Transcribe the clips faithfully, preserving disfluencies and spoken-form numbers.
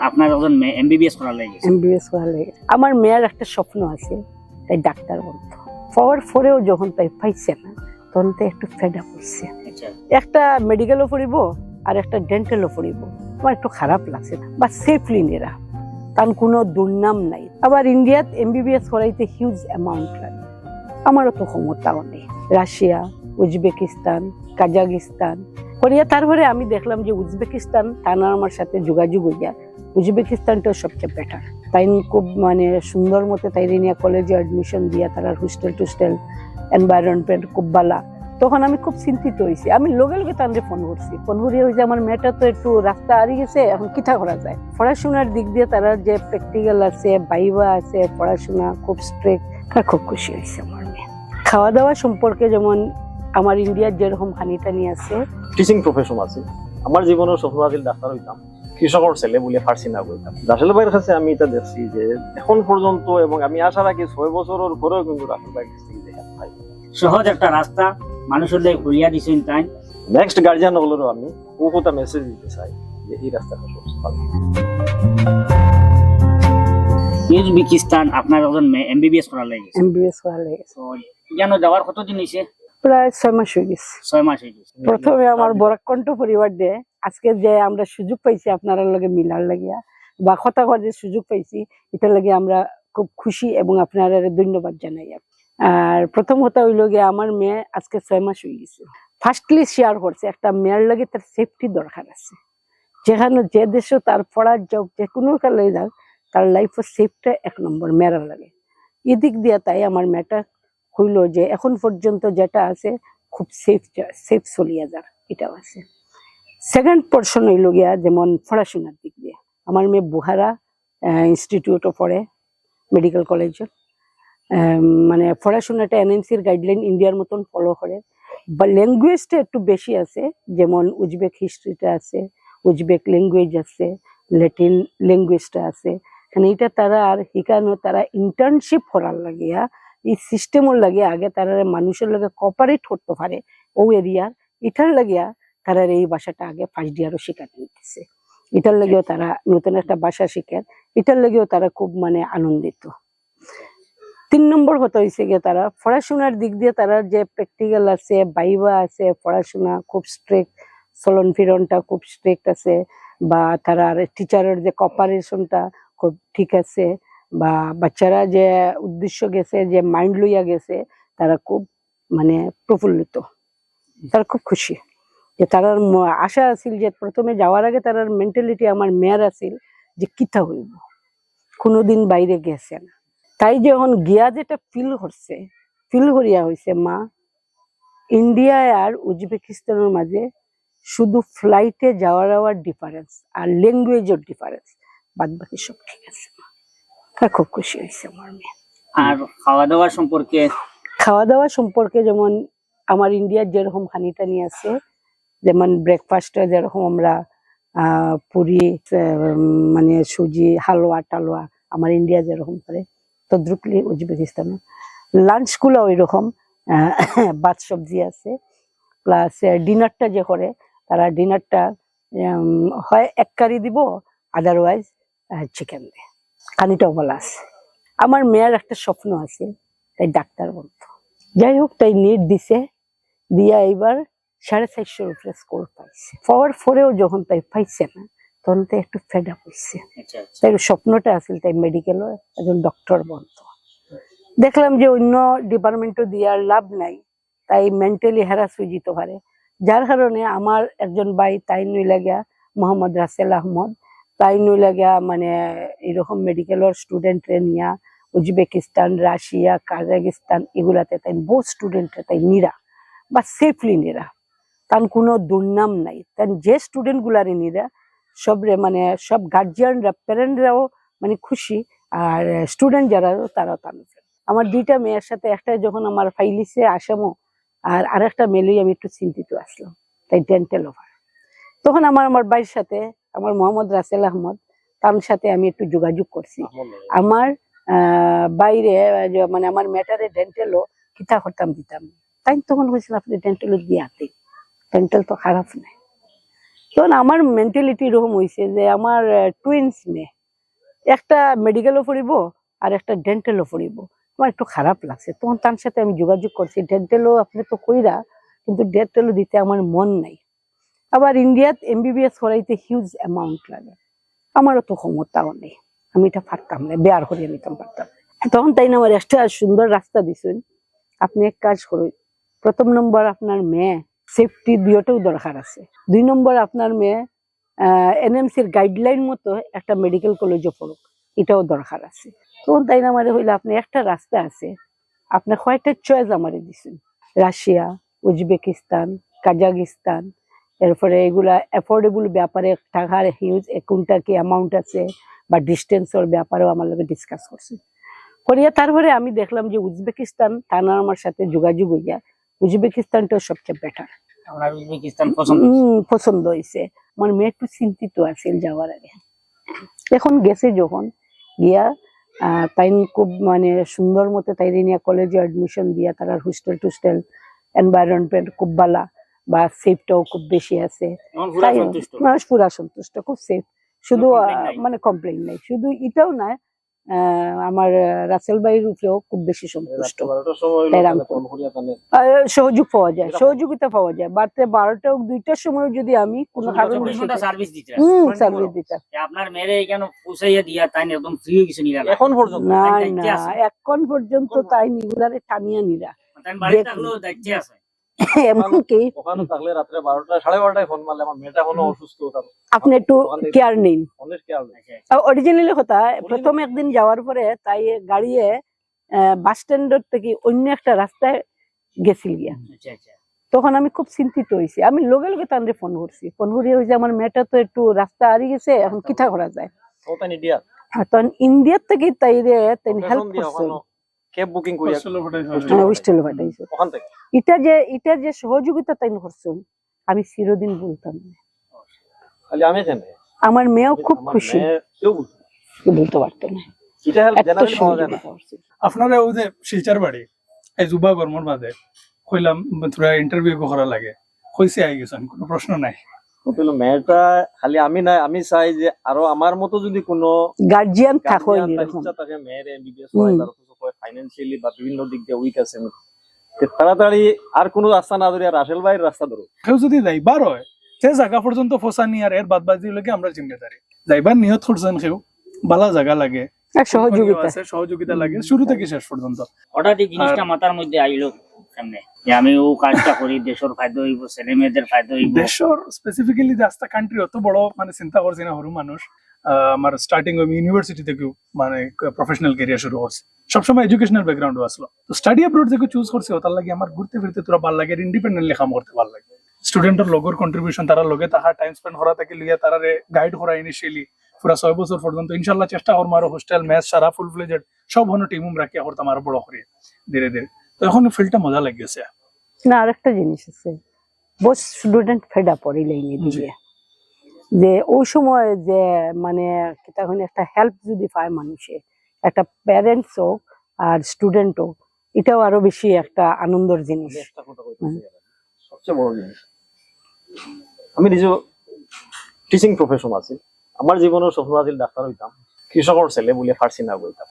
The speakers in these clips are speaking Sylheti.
আপনার একজন মেয়ে এমবিবিএস করার লাগি গেছে। এমবিবিএস করার লাগি। আমার মেয়ের একটা স্বপ্ন আছে, তাই ডাক্তার বনতো। পাওয়ার পরেও যখন তাই পাইছে না, তখন তাই একটু ফেড আপ হইছে। আচ্ছা। একটা মেডিকেলও পড়িব আর একটা ডেন্টালও পড়িব, আমার একটু খারাপ লাগছে না, বা সেফলি নিরা, তার কোনো দুর্নাম নাই। আবার ইন্ডিয়াত এমবিবিএস করাইতে হিউজ অ্যামাউন্ট লাগে, আমারও তো ক্ষমতাও নেই। রাশিয়া, উজবেকিস্তান, কাজাকিস্তান করিয়া, তারপরে আমি দেখলাম যে উজবেকিস্তান, তারা আমার সাথে যোগাযোগ হইয়া উজবেকিস্তানটাও সবচেয়ে বেটার। তাই খুব মানে সুন্দর মতো তাই নিয়ে কলেজে অ্যাডমিশন দিয়া, তারার হোস্টেল টোস্টেল এনভায়রনমেন্ট খুব ভালা। তখন আমি খুব চিন্তিত হইছি। আমি লগে লগে তানরে ফোন করছি, ফোন করিয়া কইছি, "আমার মেয়েটা তো একটু রাস্তা হারিয়ে গেছে, এখন কিতা করা যায়?" পড়াশোনার দিক দিয়ে তারার যে প্র্যাকটিক্যাল আছে, ভাইভা আছে, পড়াশোনা খুব স্ট্রিক্ট, আর খুব খুশি হইছে আমার মেয়ে। খাওয়া দাওয়া সম্পর্কে যেমন আমার ইন্ডিয়ার যেরকম হানি টানি আছে, টিচিং প্রফেশন আছে। আমার জীবনের স্বপ্ন আছিল ডাক্তার হইতাম, কৃষকর ছেলে বলে ফার্সি না কইতাম। রাসেল ভাইয়ের কাছে আমি এটা দেখছি যে এখন পর্যন্ত, এবং আমি আশা রাখি ছয় বছরের পরেও কিন্তু রাসেল ভাইয়ের কাছ থেকে দেখা পাই। সহজ একটা রাস্তা মানুষের লাগি খুলিয়া দিছেন তাই। নেক্সট গার্জিয়ান হলেরও আমি ও কথা মেসেজ দিতে চাই যে এই রাস্তাটা সহজ পাবে। উজবেকিস্তান আপনার একজন এমবিবিএস করার লাগি গেছে। এমবিবিএস করার লাগি গেছে। তো এখানে যাওয়ার কতদিন হইছে? প্রায় ছয় মাস হয়ে গেছে। ছয় মাস হয়ে গেছে। প্রথমে আমার বরাক কণ্ঠ পরিবার ডে, আজকে যে আমরা সুযোগ পাইছি আপনারার লগে মিলার লাগিয়া বা কথা কওয়ার যে সুযোগ পাইছি, এটার লাগি আমরা খুব খুশি এবং আপনারারে ধন্যবাদ জানাই। আর প্রথম কথা হইল গিয়া, আমার মেয়ে আজকে ছয় মাস হয়ে গেছে। ফার্স্টলি শেয়ার করছে, একটা মেয়ের লাগে তার সেফটি দরকার আছে। যেখানে যে দেশে তার পড়ার যাক, যে কোনো কালে যাক, তার লাইফে সেফটা এক নম্বর মেয়ের লাগে। এদিক দিয়া তাই আমার মেয়েটা হইল যে এখন পর্যন্ত যেটা আছে খুব সেফ, সেফ চলিয়া যার, এটাও আছে। সেকেন্ড পোর্শন হইল গিয়া যেমন পড়াশোনার দিক দিয়ে, আমার মেয়ে বুহারা ইনস্টিটিউটও পড়ে, মেডিকেল কলেজে। মানে পড়াশোনাটা এনএমসির গাইডলাইন ইন্ডিয়ার মতন ফলো করে, বা ল্যাঙ্গুয়েজটা একটু বেশি আছে, যেমন উজবেক হিস্ট্রিটা আছে, উজবেক ল্যাঙ্গুয়েজ আছে, ল্যাটিন ল্যাঙ্গুয়েজটা আছে। মানে এটা তারা আর হিকানো তারা ইন্টার্নশিপ করার লাগিয়া, এই সিস্টেমর লাগিয়া আগে তারা মানুষের লগে কোঅপারেট করতে পারে ও এরিয়ার, এটার লাগিয়া তারা এই ভাষাটা আগে ফার্স্ট ইয়ারও শিখাতে হইতেছে। এটার লাগিও তারা নতুন একটা ভাষা শিখের, এটার লাগিও তারা খুব মানে আনন্দিত। তিন নম্বর কথা হইছে গিয়া তারা পড়াশোনার দিক দিয়ে তারা যে প্র্যাকটিক্যাল আছে, ভাইভা আছে, পড়াশোনা খুব স্ট্রিক্ট, চলন ফিরনটা খুব স্ট্রিক্ট আছে, বা তারার টিচারের যে কোঅপারেশনটা খুব ঠিক আছে, বা বাচ্চারা যে উদ্দেশ্য গেছে, যে মাইন্ড লইয়া গেছে, তারা খুব মানে প্রফুল্লিত, তারা খুব খুশি। যে তারার ম-, আশা আছিল যে প্রথমে যাওয়ার আগে তারার মেন্টালিটি আমার মেয়ের আছিল যে কিতা হইব, কোনোদিন বাইরে গেছে না। তাই যখন গিয়া যেটা ফিল করছে, ফিল করিয়া হইছে, মা, ইন্ডিয়া আর উজবেকিস্তানের মাঝে শুধু ফ্লাইটে যাওয়ার আওয়ার ডিফারেন্স আর ল্যাঙ্গুয়েজের ডিফারেন্স, বাদ বাকি সব ঠিক আছে। মা, তা খুব খুশি হয়েছে আমার মেয়ে। আর খাওয়া দাওয়া সম্পর্কে? খাওয়া দাওয়া সম্পর্কে যেমন আমার ইন্ডিয়ার যেরকম হানি টানি আছে, যেমন ব্রেকফাস্টে যেরকম আমরা আহ, পুরি, আহ, মানে সুজি, হালুয়া টালুয়া, আমার ইন্ডিয়া যেরকম করে, তদ্রুপলি উজবেকিস্তানে লাঞ্চগুলো ওই রকম। আহ, ভাত সবজি আছে, প্লাস ডিনারটা যে করে, তারা ডিনারটা হয় এক কারি দিব, আদারওয়াইজ চিকেন দেয়। খানিটাও বলা আছে। আমার মেয়ের একটা স্বপ্ন আছে, তাই ডাক্তার বলতো। যাই হোক, তাই নিট দিছে, দিয়া এইবার সাড়ে চারশোর উপরে স্কোর পাইছে। পাওয়ার পরেও যখন তাই পাইছে না, তখন তাই একটু ফেড আপ হইছে। আচ্ছা, আচ্ছা। তাই স্বপ্নটা আছিল তাই মেডিকেলও একজন ডক্টর বনতো। দেখলাম যে অন্য ডিপার্টমেন্টও দিয়ে আর লাভ নাই, তাই মেন্টালি হ্যারাস হয়ে যেতে পারে। যার কারণে আমার একজন ভাই, তাই নইলা গিয়া মোহাম্মদ রাসেল আহমদ, তাই নইলা গিয়া মানে এরকম মেডিকেলর স্টুডেন্টরে নিয়া উজবেকিস্তান, রাশিয়া, কাজাকিস্তান এগুলাতে তাই বহুত স্টুডেন্টরে তাই নিরা বা সেফলি নিরা। তান কোনো দুর্নাম নাই। তান যে স্টুডেন্ট গুলারে নিরা সবরে মানে সব গার্জিয়ানরা, প্যারেন্টরাও মানে খুশি, আর স্টুডেন্ট যারা তারাও তান। আমার দুইটা মেয়ের সাথে একটা যখন আমার ফাইলিছে আসামও, আর আরেকটা মেয়ে লই আমি একটু চিন্তিত আসলাম, তাই ডেন্টাল ওভার। তখন আমার, আমার ভাইর সাথে, আমার মোহাম্মদ রাসেল আহমদ, তার সাথে আমি একটু যোগাযোগ করছি। আহমদ নগর। আমার আহ, বাইরে আহ, যে, মানে আমার মেয়েটারে ডেন্টালও কিতা করতাম দিতাম। তাই তখন কইছিল, "আপনি ডেন্টালও দিয়া দিন, ডেন্টাল তো খারাপ নাই।" তখন আমার মেন্টালিটি এরকম হইছে যে আমার টুইন্স মেয়ে, একটা মেডিকেলও পড়িব আর একটা ডেন্টালও পড়িব। আমার একটু খারাপ লাগছে। তখন তার সাথে আমি যোগাযোগ করছি, ডেন্টালও আপনি তো কইরা, কিন্তু ডেন্টালও দিতে আমার মন নাই। আবার ইন্ডিয়াত এমবিবিএস করাইতে হিউজ অ্যামাউন্ট লাগে, আমারও তো ক্ষমতাও নেই, আমি এটা পারতাম না, বেয়ার করিয়া নিতাম পারতাম না। তখন তাইন আমার একটা সুন্দর রাস্তা দিছইন, আপনি এক কাজ করুন, প্রথম নম্বর আপনার মেয়ে সেফটি দুইটাও দরকার আছে, দুই নম্বর আপনার মেয়ে এনএমসির গাইডলাইন মতো একটা মেডিকেল কলেজও পড়ুক, এটাও দরকার আছে। তখন তাইন আমারে কইলা, আপনি একটা রাস্তা আছে, আপনি কয়টা চয়েস আমারে দিছইন, রাশিয়া, উজবেকিস্তান, কাজাকিস্তান, এরপরে এগুলা অ্যাফোর্ডেবল ব্যাপারে টাকার হিউজ কোনটা কি অ্যামাউন্ট আছে বা ডিস্টেন্সর ব্যাপারেও আমার লগে ডিসকাস করছে। করিয়া তারপরে আমি দেখলাম যে উজবেকিস্তান, তারা আমার সাথে যোগাযোগ হইয়া উজবেকিস্তানটাও সবচেয়ে বেটার। আমরা উজবেকিস্তান পছন্দ হইছে। উম, পছন্দ হইছে। আমার মেয়ে একটু চিন্তিত আছিল যাওয়ার আগে, এখন গেছে যখন গিয়া, আহ, তাইন খুব মানে সুন্দর মতো তাইরে নিয়া কলেজে অ্যাডমিশন দিয়া, তারার হোস্টেল টোস্টেল এনভায়রনমেন্ট খুব ভালা, বা সেফটাও খুব বেশি আছে। এখন পুরা তাই সন্তুষ্ট। মানুষ পুরা সন্তুষ্ট, খুব সেফ। শুধু complain আহ, নাই। মানে কমপ্লেইন নাই, শুধু এটাও না, আহ, আমার আহ, রাসেল ভাইর উপরেও খুব বেশি সন্তুষ্ট। বারোটার সময় হইলো, তাই তাহলে রামপুর। ফোন করিয়া তাহলে আহ, সহযোগ পাওয়া যায়, সহযোগিতা পাওয়া যায়। বারোটা বারোটা হোক, দুইটার সময় যদি আমি কোনো অসুবিধা কারণে নেই। চব্বিশ ঘন্টা সার্ভিস দিতে আছে। হুম, twenty four সার্ভিস hours। দিতা। যে আপনার মেয়েরে কেন পুষাইয়া দিয়া তাই একদম ফ্রি কিছু নিলা না। এখন পর্যন্ত না তাই না, দেখতে আছে। এখন পর্যন্ত তাই নিগুলারে টানিয়া নিরা। তাই বাড়িতে দেখ- থাকলেও দেখতে আছে। এমনকি ওখানে থাকলে রাত্রে বারোটা, সাড়ে বারোটায় ফোন মারলে আমার মেয়েটা এখনো অসুস্থ, তার আপনি একটু ওখানে কেয়ার নিন। অনেক খেয়াল নেই। আচ্ছা, আচ্ছা। অরিজিনালি কথা, প্রথম একদিন যাওয়ার পরে তাই গাড়িয়ে বাস স্ট্যান্ডর থেকে অন্য একটা রাস্তায় গেছিল গিয়া। আচ্ছা, আচ্ছা। তখন আমি খুব চিন্তিত হইছি, আমি লগে লগে তানরে ফোন করছি। ফোন করিয়া কইছি, আমার মেয়েটা তো একটু রাস্তা হারিয়ে গেছে, এখন কিতা করা যায়? ও তাই ইন্ডিয়া। আর তখন ইন্ডিয়ার থেকে তাইরে তাই হেল্প দিয়া করছে। ওখানে ক্যাব বুকিং করিয়া হোস্টেলও পাঠাইছে। হ্যাঁ, হোস্টেলও পাঠাইছে। ওখান থেকে। এটা যে এটা যে সহযোগিতা তাই করছেন, আমি চিরদিন বলতাম না। খালি আমি কেন? আমার মেয়েও খুব আমার খুশি। মেয়ে কেউ বুঝে না। বলতে পারতো না। এটা হেল্প এত জেনারেলি পাওয়া যায় না। সহযোগিতা করছে। আপনারা ওই যে শিলচর বাড়ি, এই জুবা গরমর মাঝে কইলাম তোরা ইন্টারভিউ করা লাগে, কইছে আই গেছেন, কোনো প্রশ্ন নাই। কিন্তু মেয়েটা খালি আমি নাই, আমি চাই যে আরো আমার মতো যদি কোনো গার্জিয়ান থাকো গার্জিয়ান তার এরকম। ইচ্ছা থাকে মেয়ের এমবিবিএস হুম। হয়, তার অথচ ফাইন্যান্সিয়ালি বা বিভিন্ন দিক দিয়ে উইক আছে, তে তাড়াতাড়ি আর কোনো রাস্তা না ধরে আর রাসেল ভাইর রাস্তা ধরো। কেউ যদি যাইবার হয়, সে জায়গা পর্যন্ত ফসানি আর এর বাদ বাকি লোকে আমরা জিম্মেদারি। যাইবার নিয়ত করছেন কেউ, ভালা জায়গা লাগে, আর সহযোগিতা। আছে, সহযোগিতা লাগে শুরু থেকে শেষ পর্যন্ত। হঠাৎ এই জিনিসটা মাথার মধ্যে আইলো সামনে যে আমি ও কাজটা করি, দেশের ফায়দা হইব, ছেলে মেয়েদের ফায়দা হইব। দেশের স্পেসিফিক্যালি যে আস্তা কান্ট্রি অত বড় মানে চিন্তা করছি না, হুরু মানুষ। আহ, আমার স্টার্টিং আমি ইউনিভার্সিটি থেকে মানে প্রফেশনাল ক্যারিয়ার শুরু করছি, সবসময় এডুকেশনাল ব্যাকগ্রাউন্ডও আসলো। তো স্টাডি অ্যাব্রড থেকে চুজ করছি, ওটার লাগি আমার ঘুরতে ফিরতে তোরা ভালা লাগে, ইন্ডিপেন্ডেন্টলি কাম করতে ভালা লাগে। স্টুডেন্টর লগর কন্ট্রিবিউশন, তারা লগে থাকা, টাইম স্পেন্ড করা থেকে লিয়া তারারে গাইড করা ইনিশিয়ালি পুরা ছয় বছর পর্যন্ত ইনশাল্লাহ চেষ্টা করবো আরো হোস্টেল মেস সারা ফুল ফ্লেজেড সব হনো টিম রাখিয়া করতাম আরো বড় করি ধীরে ধীরে। তো এখন ফিল্ডটা মজা লাগি গেছে। না, আরেকটা জিনিস আছে, বহুত স্টুডেন্ট ফেড আপ অর এই লাইনে জি। দিয়ে, যে ওই সময় যে মানে কিতা কইন, একটা হেল্প যদি পায় মানুষে, একটা প্যারেন্টস হোক আর স্টুডেন্ট হোক, এটাও আরো বেশি একটা আনন্দর জিনিস। আমি একটা কথা কইতে চাই, সবচেয়ে বড় জিনিস, আমি নিজে টিচিং প্রফেশন আছে, আমার জীবনের স্বপ্ন আছিল ডাক্তার হইতাম, কৃষকের ছেলে বলে ফার্সি না বলতাম।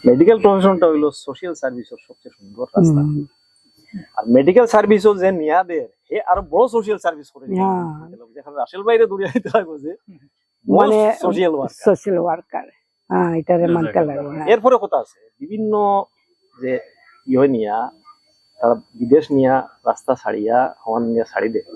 মেডিকেল প্রফেশনটা হইলো সোশ্যাল সার্ভিসের সবচেয়ে সুন্দর রাস্তা। হুম। আর মেডিকেল সার্ভিসও যে নিয়া দের, হে আরো বড় সোশ্যাল সার্ভিস করে দিবে। হ্যাঁ। যেখানে রাসেল ভাইরে দৌড়িয়ে দিতে হয় বুঝে, মানে সোশ্যাল ওয়ার্ক। সোশ্যাল ওয়ার্কার, হ্যাঁ, এটারে মানতে লাগবে। হ্যাঁ। এরপরে কথা আছে, বিভিন্ন যে ইয়ে নিয়া তারা বিদেশ নিয়া রাস্তা ছাড়িয়া হওয়ান নিয়া ছাড়ি দেয়।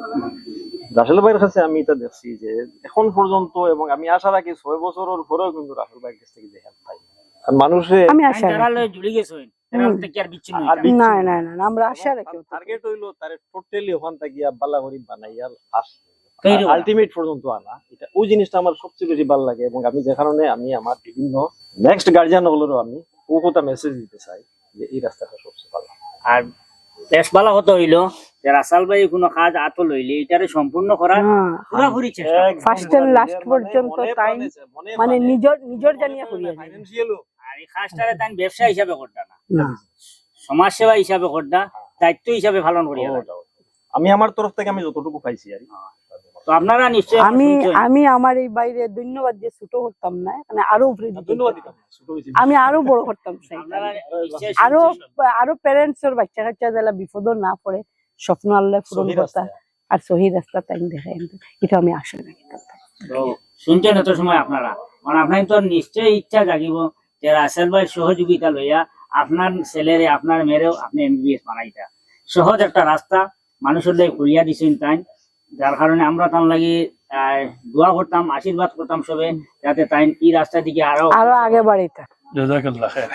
রাসেল ভাইর কাছে আমি এটা দেখছি যে এখন পর্যন্ত, এবং আমি আশা রাখি ছয় বছরের পরেও কিন্তু রাসেল ভাইর কাছ থেকে যে হেল্প পাই, কারণ মানুষে আমি আশা তারা রাখি। লয়ে জুড়ি গেছে হইন। হুম। তারা তো কি আর বিচ্ছিন্ন আর হইতা? বিচ্ছিন্ন না, না। না, না, না, আমরা আশা রাখি। টার্গেট হইলো তারে টোটালি ওখান থেকে বালা করি বানাইয়া ফার্স্ট তৈরি করা। আলটিমেট পর্যন্ত আনা, এটা ওই জিনিসটা আমার সবচেয়ে বেশি ভালো লাগে। এবং আমি যে কারণে আমি আমার বিভিন্ন নেক্সট গার্জিয়ান হলেরও আমি ও কথা মেসেজ দিতে চাই যে এই রাস্তাটা সবচেয়ে ভালো। আর বেশ ভালো কথা হইলো যে রাসেল ভাই কোনো কাজ আতো লইলে এটারে সম্পূর্ণ করার হ্যাঁ। পুরাপুরি চেষ্টা করবো। ফার্স্ট এন্ড লাস্ট পর্যন্ত তাই মানে নিজের, নিজের জানিয়া করিয়া যায়। ফাইন্যান্সিয়ালও আর এই কাজটারে তাই ব্যবসা হিসাবে করতা না, না। সমাজ সেবা হিসাবে করতা, দায়িত্ব হিসাবে পালন করিয়া যায়। আমি আমার তরফ থেকে আমি যতটুকু পাইছি আর কি। তো আপনারা নিশ্চয়ই আমার আমি শুনছেন। আমি আমার এই ভাইরে ধন্যবাদ দিয়ে ছোট করতাম না, মানে আরো উপরে দিতে ধন্যবাদ চাই। দিতাম না, ছোট হয়েছি। আমি আরো বড় করতাম চাই। আপনারা নিশ্চয়ই আরো শুনছেন। আরো প্যারেন্টসর বাচ্চা কাচ্চা যারা বিপদও না পড়ে, স্বপ্ন আল্লাহ পূরণ সহি করতা রাস্তায়। আর সহি রাস্তা তাই দেখে। কিন্তু এটা আমি আশা রাখি। তো শুনছেন এত সময় আপনারা, মানে আপনার তো নিশ্চয়ই ইচ্ছা জাগিব যে রাসেল ভাইর সহযোগিতা লইয়া আপনার ছেলেরে, আপনার মেয়েরেও আপনি এমবিবিএস বানাইতা। সহজ একটা রাস্তা মানুষের লগে খুলিয়া দিছেন তাই, যার কারণে আমরা তার লাগি আহ, দোয়া করতাম, আশীর্বাদ করতাম সবে, যাতে তাই এই রাস্তা দিকে আরো আরো আগে বাড়িতা। জাযাকাল্লাহ খায়ের।